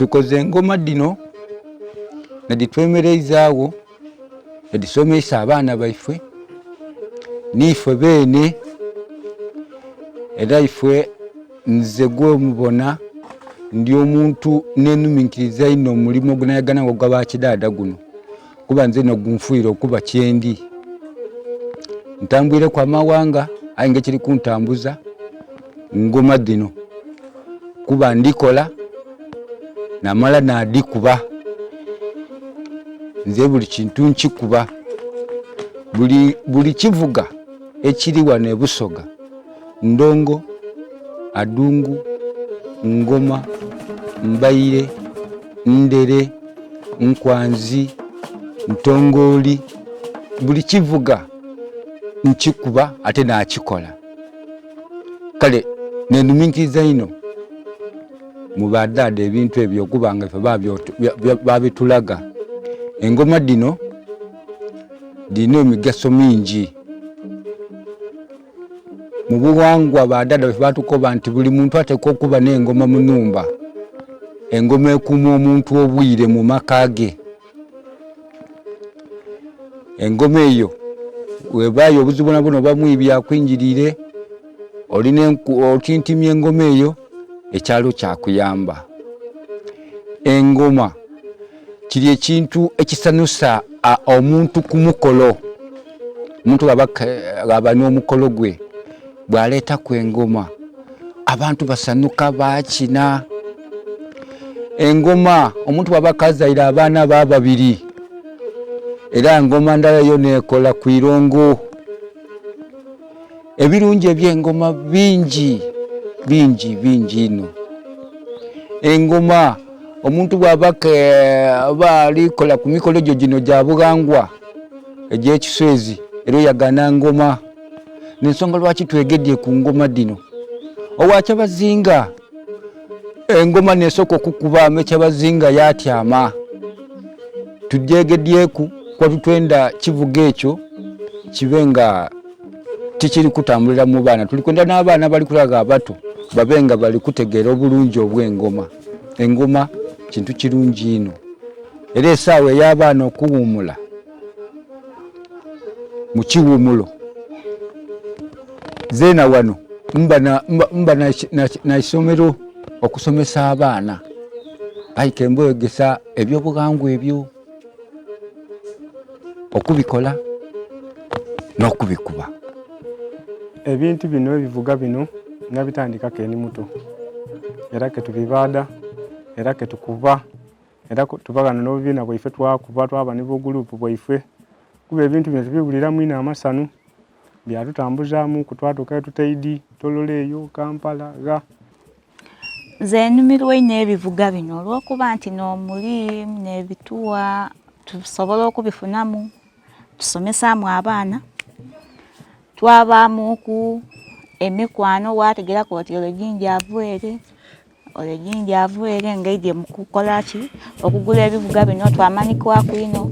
Tukoze engoma dhino nedhitwemereizaagho, edhisomeisa abaana baife niife beene era ife nze gwemubona ndi omuntu nenuminkiriza inho omulimo gwenayagana ogwa bakidaada guno kuba nze nogunfuire okuba kyendi. Ntambwireku amawanga aye nga ekiri kuntambuza ngoma dhino kuba ndikola namala nadhikuba. Nze buli kintu nkikuba, buli kivuga ekiri wano e Busoga ndongo, adungu, ngoma, mbaire, ndere, nkwanzi, ntongooli, buli kivuga nkikuba ate nakikola. Kale nenuminkiriza inho mu ba dhaadha ebintu ebyo okuba nga ife babitulaga. Engoma dhino dhirina emigaso mingi. Mu bughangwa ba dhaadha baife batukoba nti buli muntu atekwa okuba n'engoma mu nhumba. Engoma ekuuma omuntu obwire mu maka ge. Engoma eyo bwebaayo obuzibu bwonabwona oba mwibi akwingiriire, otintimya engoma eyo ekyalo kyakuyamba. Engoma kiri ekintu ekisanhusa omuntu ku mukolo, omuntu bwaba n'omukolo gwe bwaletaku engoma abantu basanhuka bakina. Engoma omuntu bwaba akazaire abaana be ababiri era ngoma ndala yona ekola ku irongo. Ebirungi eby'engoma bingi bingi bingi inho. Engoma omuntu bwaba oba ali kola ku mikolo gyo gino gya bughangwa egy'ekiswezi era oyagana ngoma. N'ensonga lwaki twegedye ku ngoma dhino. Owa Kyabazinga engoma n'esooka okukuba me Kyabazinga yaatyama. Tugyegedyeku kuba titwenda kivuga ekyo kibe nga tikiri kutambulira mu baana. Tuli kwenda n'abaana abali kula abato babe nga bali kutegeera obulungi obw'engoma. Engoma kintu kirungi inho era esaawa ey'abaana okuwuumula mu kiwumulo zeena wano mba na isomero okusomesa abaana aye kembegesa ebyobughangwa ebyo okubikola n'okubikuba. Ebintu bino ebivuga bino nabitandika kendi muto era ketubibaadha era ketukuba. Era tuba ghano n'obubiina bwaife twakuba twaba ni buguluupu bwaife kuba ebintu bino tubiwuliramu inho amasanhu, byatutambuzaamuku twatuuka ye tutaidhi, Tororo eyo, Kampala, gha. Nze nhumirwa inho ebivuga bino olwokuba nti n'omuli n'ebituwa tusobola okubifunamu tusomesaamu abaana, twabaamuku emikwano wategeraku oti ole gingi ava ere. Ole gingi ava ere nga aidhye mu kukola ki? Okugula ebivuga bino twamanhikwaku inho.